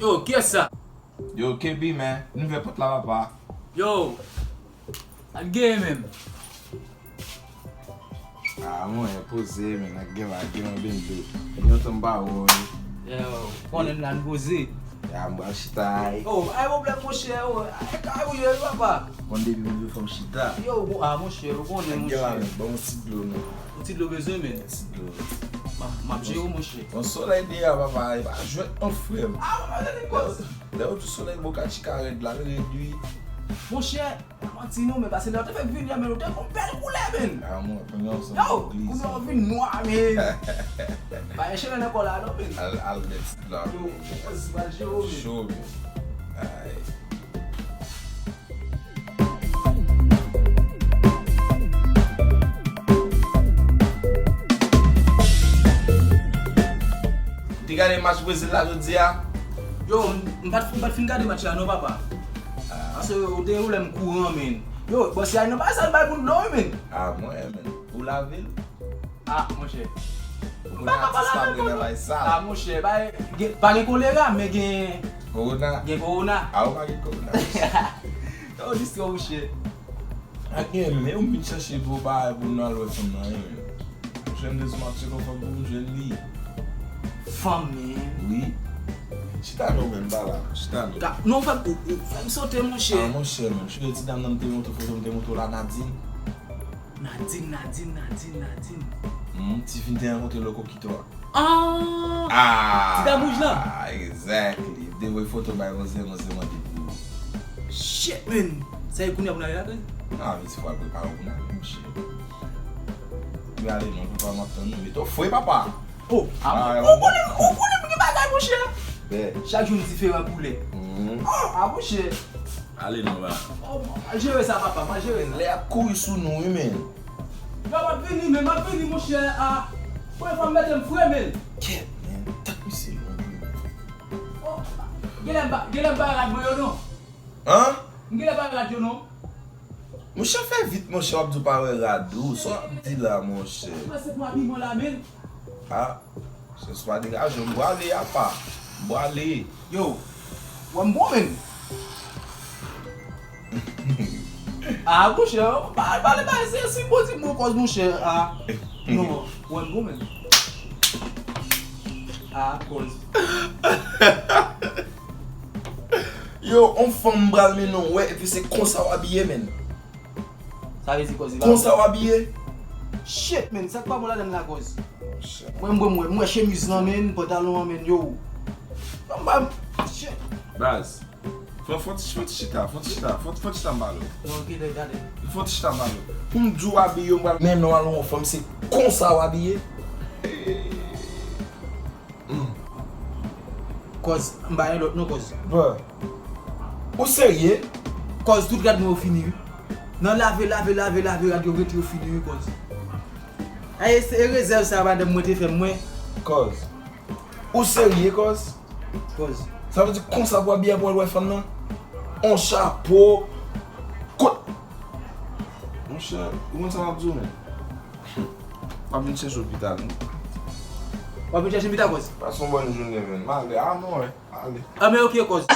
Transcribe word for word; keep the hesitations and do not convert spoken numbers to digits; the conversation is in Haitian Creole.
Yo, kiyès sa? Yo, K B, man. Vin ouvè pòt la, papa. Yo, al gen menm. Ah, mwen, poze, men, ak gen la, gen yon bendo. Gen yon tanba, wi. Yo, konnen la, n poze. Ya, m pral chita, ay. Oh, ay pwoblèm, monchè, oh, ay, ay, ou ye, papa. Bon, depi m vle fè m chita. Yo, bon, ah, monchè, ou konnen, monchè. Ak gen la, men, ban m yon ti dlo, non. Yon ti dlo bezwen, men. Yon ti dlo. M ap, m ap jere w, monchè. Bon, solèy deyò, papa, e pa jwèt, non, frè m. Ah, papa, tande kòz. Lè yo di solèy Boca Chica rèd la, l rèd, wi. Monchè, Manti non, men pase lè w te fèk vini an, men ou te gon bèl koulè, men. Ah, mwen, kounye a w sanble yon glisman. Yo, kounye a w vin nwa, men. Pa gen chelè nan kò la, non, men. Al, al met ti dlo. Yo, pòz pa jere w, men. Cho, men. Ay. Ou te gade match Brezil la jodi a? Yo, m, m pa t, m pa t fin gade match la non, papa. Ah. Paske ou te ou lè m kouran, men. Yo, bòs la, nan bagay sa, l bay pou dlo, wi, men. Ah, mwen, men. Ou lave l? Ah, monchè. Ou konnen atis pa vre nan bay sal. Ah, monchè, bay, gen, pa gen kolera, men gen. Kowona. Gen kowona. Ah, ou pa gen kowona, monchè. Yo, dis yo, monchè. Ak gen lè ou vin chache gwo bagay pou nou al wè fanm nan, wi, men. Mwen jwenn de sou m ap tcheke yon fanm pou m jwenn li. Fanm, men. Wi. Chita non, men, m pa la. Chita non. Ka, non, fè m, ou, ou, fè m sote, monchè. Ah, monchè, men. Cheve ti dam nan m te montre w foto, m te montre w la, Nadine. Nadine, Nadine, Nadine, Nadine. Hmm, ti fi m te rankontre lè Kokito a. Ah! Ah! Ti dam wouj lan? Exactly. Te voye foto bay manzè, manzè mande pou ou. Shit, man! Sa e kounye a pou n ale lakay? Non, men ti fwa prepare w pou n ale, monchè. Wi, ale non, papa, m ap tann ou. Mete w fre, papa! Oh, ah, ah, ou konnen, ou konnen m gen bagay, monchè! Bè. Chak jou m diferan koulè. Mhm. Oh, ah, monchè! Ale non, ba. Oh, m a jere sa, papa, m a jere sa. Lè ap kouri sou nou, wi, men. Yo, m ap vini, men, m ap vini, monchè, a. Premye fwa m mete m fre, men. Kèt, men. Tèt misye long, wi. Oh, genlè m pa, genlè m pa rad mwen yo, non. An? M genlè pa rad yo, non. Monchè, fè vit, monchè, w ap di w pa wè rad ou. Sa w ap di la, monchè? Ou prese pou abiman la, men. Ah. Chans pa degaje, m pwale apa. M pwale. Yo, wè m bon, men. Ah, monchè, pa, pale, pale, se si bon ti bon kòz, monchè. Ah, non, wè m bon, men. Ah, kòz. Yo, on fanm m pral mennen w wè, epi se konsa w abiye, men. Sa vle di kòz li pa bon. Konsa w abiye? Shit, men, sa k pa bon ladann la, kòz? Monchè. Mwen, mwen, mwen, mwen, chemiz lan, men, pantalon an, men, yo. Ban m, ban m, shit. Baz, fè, fè ti, fè ti chita, fè ti chita, fè, fè ti chita m pale w. Non, gade, gade. Fè ti chita m pale w. Pou m di w abiye, mwen, men non, al yon fanm, se konsa w abiye? Kòz, m pa gen lòt non, kòz. Bro, ou serye? Kòz, tout rad mwen yo fini, wi. Nan lave, lave, lave, lave, rad yo rete yo fini, wi, kòz. Ay, se rezèv sa madanm mwen te fè mwen. Kòz, ou serye, kòz? Kòz. Sa vle di konsa pou abiye pou al wè fanm nan? On chapo. Kot? Monchè, ou konn sa m ap di w, men? W ap vin chèche lopital, wi. W ap vin chèche lopital, kòz? Pase yon bòn jounen, men. M ale, a non, wi. M ale. A, men, ok, kòz.